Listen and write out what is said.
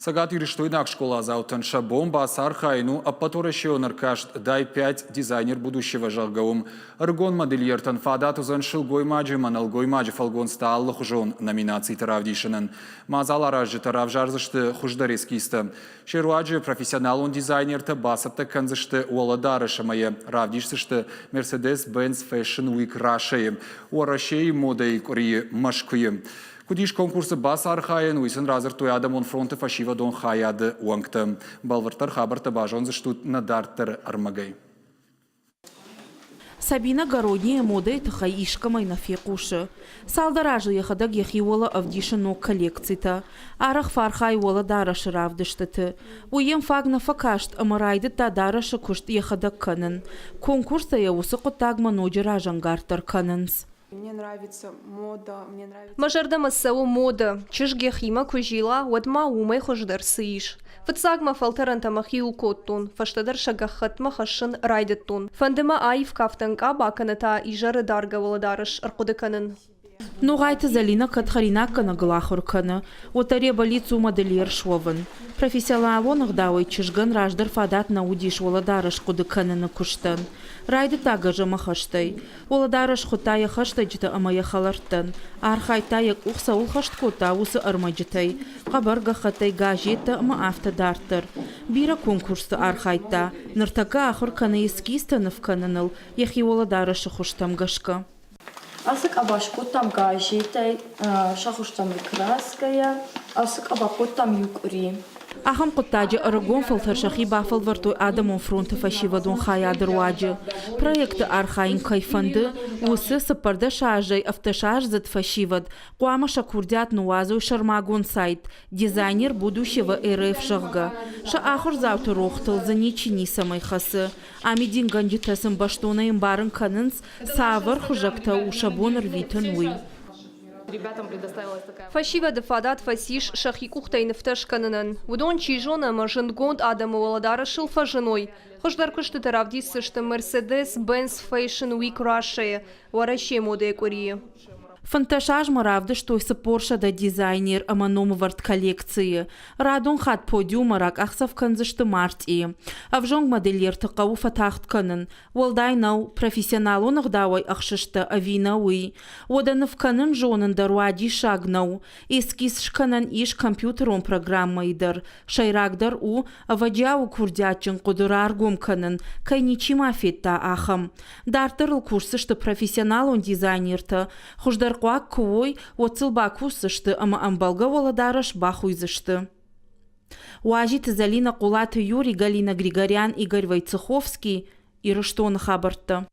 Цӕгатирыстойнаг скъоладзаутӕн сӕ бон бацархайын у ӕппӕтуӕрӕсейон ӕркаст «Дай-5 дизайнер будущего», зӕгъгӕ, уым. Ӕрыгон модельертӕн фадат уыдзӕн сылгоймаджы ӕмӕ нӕлгоймаджы фӕлгонцтӕ алыхуызон номинациты равдисынӕн. Мадзал аразджытӕ равзардзысты хуыздӕр эскизтӕ. Се руаджы профессионалон дизайнертӕ бацӕттӕ кӕндзысты уӕлӕдарӕс ӕмӕ йӕ равдисдзысты Mercedes-Benz Fashion Week Russia-йы, Уӕрӕсейы модӕйы къуырийы Мӕскуыйы. Куыд ис конкурсы бацархайӕн, уый сын радзырдтой адӕмон фронты фӕсивӕдон хайады уӕнгтӕ. Бӕлвырддӕр хабӕрттӕ базондзыстут нӕ дарддӕры ӕрмӕгӕй. Сабина Городнийы модӕйы тыххӕй искӕмӕй нӕ фехъусы. Цалдӕр азы йӕхӕдӕг йӕхи уӕлӕ ӕвдисы ног коллекцитӕ. Арӕх фӕархайы уӕлӕдарӕсы равдыстыты. Уый йӕм фаг нӕ фӕкаст ӕмӕ райдыдта дарӕсы куыст йӕхӕдӕг кӕнын. Конкурстӕ йӕ уыцы хъуыддагмӕ ноджы разӕнгарддӕр кӕнынц. Мӕ зӕрдӕмӕ цӕуы модӕ. Чызг йӕхимӕ куы зила, уӕд ма уымӕй хуыздӕр цы ис? Фыццаг мӕ фӕлтӕрӕнтӕ мӕхиуыл кодтон, фӕстӕдӕр сӕ гӕххӕттмӕ хӕссын райдыдтон. Фӕнды мӕ аив кафтӕн къаба кӕнӕ та изӕры даргӕ уӕлӕдарӕс ӕрхъуыды кӕнын. Ногъайты Зӕлинӕ кӕд хӕринаггӕнӕгыл ахуыр кӕны, уӕддӕр йӕ бӕллиц у модельер суӕвын. Профессионалон ӕгъдауӕй чызгӕн раздӕр фадат нӕ уыдис уӕлӕдарӕс хъуыды кӕныны куыстӕн. Райдыдта гӕзӕмӕ хӕстӕй. Уӕлӕдарӕс хуыдта йӕ хӕстӕджытӕ ӕмӕ йӕ хӕлӕрттӕн. Архайдта, йӕ къух цӕуыл хӕст кодта, уыцы ӕрмӕджытӕй, хъӕбӕр гӕххӕттӕй газеттӕ ӕмӕ афтӕ дарддӕр. Бирӕ конкурсты архайдта. Ныртӕккӕ ахуыр кӕны эскизтӕ ныв кӕныныл, йӕхи уӕлӕдарӕсы хуызтӕм гӕсгӕ. Ацы къаба скодтам газетӕй, сахуырстам ӕй краскӕйӕ. Ацы къаба кодтам иу къуыри. Ахӕм хъуыддаджы ӕрыгон фӕлтӕр сӕхи бафӕлвӕрдтой адӕмон фронты фӕсивӕдон хайады руаджы. Проекты архайын кӕй фӕнды, уыцы 14 азӕй ӕвддӕсаздзыд фӕсивӕд хъуамӕ сӕ курдиат ныууадзой сӕрмагонд сайт «Дизайнер будущего РФ», зӕгъгӕ. Сӕ ахуырдзауты рохтыл дзы ничи ницӕмӕй хӕцы. Амидингӕнджытӕ сын бӕстонӕй ӕмбарын кӕнынц, цавӕр хуызӕгтӕ у сӕ бон ӕрвитын, уый. Фӕсивӕды фадат фӕцис сӕхи къухтӕй нывтӕ скӕнынӕн. Уыдон, чи зоны, ӕмӕ зындгонд адӕмы уӕлӕдарӕсыл фӕзыной. Хуыздӕр куыстытӕ равдисдзысты Mercedes-Benz Fashion Week Russia-йы, Уӕрӕсейы модӕйы къуырийы. 15 азмӕ равдыстой 400 дизайнер ӕмӕ номвӕрд коллекцийы. Радон хатт подиуммӕ ракъахдзӕф кӕндзысты мартъийы. Ӕвзонг модельерты хъӕуы фӕтагъд кӕнын. Уӕлдай нӕу, профессионалон ӕгъдауӕй ӕхсыстӕ ӕви нӕ, уый. Уӕдӕ ныв кӕнын зонын дӕр уадиссаг нӕу. Эскиз скӕнӕн ис компьютерон программӕйы дӕр. Сӕйрагдӕр у, ӕвӕджиауы курдиатджын хъуыды раргом кӕнын, кӕй ничима федта, ахӕм. Дарддӕр ыл кусдзысты профессионалон дизайнертӕ. Хуыздӕр хъуаг куы уой, уӕд сыл бакусдзысты ӕмӕ ӕмбӕлгӕ уӕлӕдарӕс бахуыйдзысты. Уазиты Зӕлинӕ, Хъулаты Юрий, Галина Григорян, Игорь Войцеховский, Ирыстоны хабӕрттӕ.